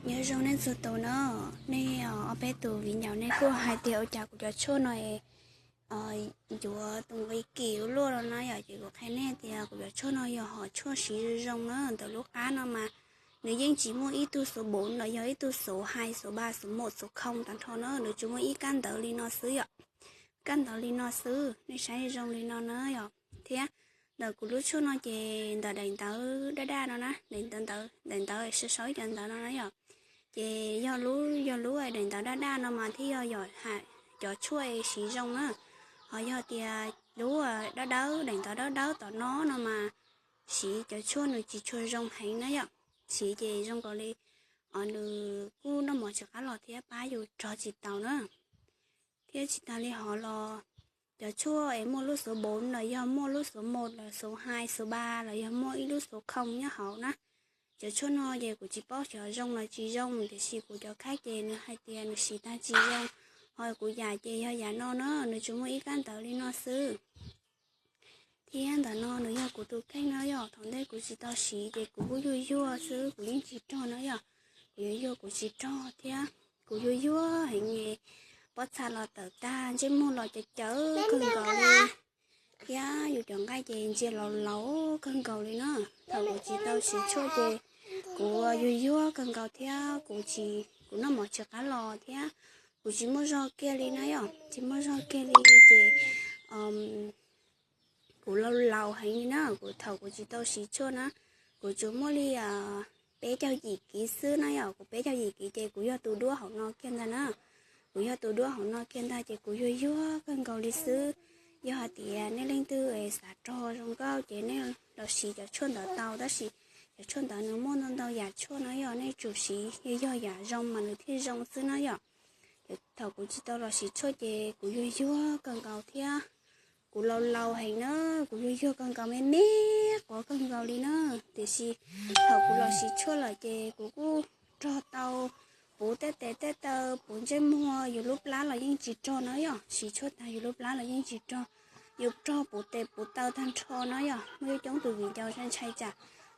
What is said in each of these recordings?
Nyob zoo nej txhua tus na, nej ob peb tus viv ncaus nej kuj hais tias ua cas kuv cov tshuaj no yuav tus nqi kim ua luaj no na yom, ces kuv qhia nej tias kuv cov tshuaj no yog hom tshuaj siv zoo zoo na, ntawm lub qab no mas nws yeej tsis muaj ib tug xuv bốn los yog ib tug xuv hai xuv ba xuv một xuv không tag nrho na, nws tsuas muaj ib kab ntawv li no xwb yom. Kab ntawv li no xwb, nej saib zoo li no na yom. Thiab ntawm kuv lub tshuaj no ces ntawm daim ntawv daj daj no na, daim ntawv, daim ntawv sawv sawv cov ntawv no na yom, ces yog lub, yog lub daim ntawv daj daj no mas thiaj yog yom, cov tshuaj siv zoo na. Ho yog tias lub dawb dawb, daim ntawv dawb dawb tom no no mas siv cov tshuaj nws tsis tshua zoo heev na yom. Siv ces zoo nkaus li nws kuj noj mov tsis qab los thiab pab yus rog tsis taus na. Thiab tsis tas li hov los cov tshuaj es muaj lub xuv bốn los yog muaj lub xuv một los xuv hai xuv ba los yog muaj ib lub xuv không nyob hauv na. Cov tshuaj no ces kuv tsis paub xyov zoo los tsis zoo, tiam sis kuv cov khaib ces nws hais tias nws siv tag tsis zoo. Ho kuv yam ces yog yam no na, nws tsuas muaj ib kab ntawv li no xwb. Thiab ntawm no nws yog kuv tus kheej na yom, thaum ntej kuv tsis tau siv ces kuv kuj yuag yuag xwb, kuv yeej tsis rog na yom. Kuv yuag yuag kuv tsis rog thiab, kuv yuag yuag heev, pob txha los tawm tag, ntsej muag los cawv cawv kawg nkaus li, thiab yus cov nqaij ces ntsia laus laus kawg nkaus li na. Thaum kuv tsis tau siv tshuaj ces kuv yuag yuag kawg nkaus thiab kuv tsis, kuv noj mov tsis qab los thiab kuv tsis muaj zog kiag li na yom, tsis muaj zog kiag li ces kuv laus laus heev li na. Kuv thaum kuv tsis tau siv tshuaj na, kuv tsuas muaj li peb caug yim kiv xwb na yom, kuv peb caug yim kiv ces kuv yog tus duab hauv no kiag ntag na. Kuv yog tus duab hauv no kiag ntag ces kuv yuag yuag kawg nkaus li xwb. Yog hais tias nej leej twg xav rog zoo nkauj ces nej los siv cov tshuaj ntawd tau, tab sis cov tshuaj ntawd nws muaj ntau ntau yam tshuaj no yom, nej tsum siv yog yog yam zoo mas nws thiaj zoo xwb na yom. Thaum kuv tsis tau los siv tshuaj ces kuv yuag yuag kawg nkaus thiab kuv laus laus heev na, kuv yuag yuag kawg nkaus me me quav kawg nkaus li na. Tiam sis thaum kuv los siv tshuaj lawm ces kuv kuj rog tau, puv tej tes tej taw, puv ntsej muag, yus lub plab los yeej tsis rog na yom. Siv tshuaj tag yus lub plab los yeej tsis rog, yus rog puv tes puv taw tag nrho na yom. Muaj coob coob tus viv ncaus ntshai tsam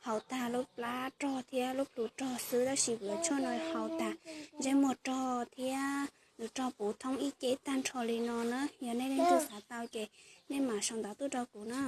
haus tag lub plab rog thiab lub plhu rog xwb, tab sis kuv cov tshuaj no haus tag ntsej muag rog thiab nws rog puv thoob ib ce tag nrho li no na. Yog nej leej twg xav tau ces nej mam sau ntawv tuaj rau kuv na.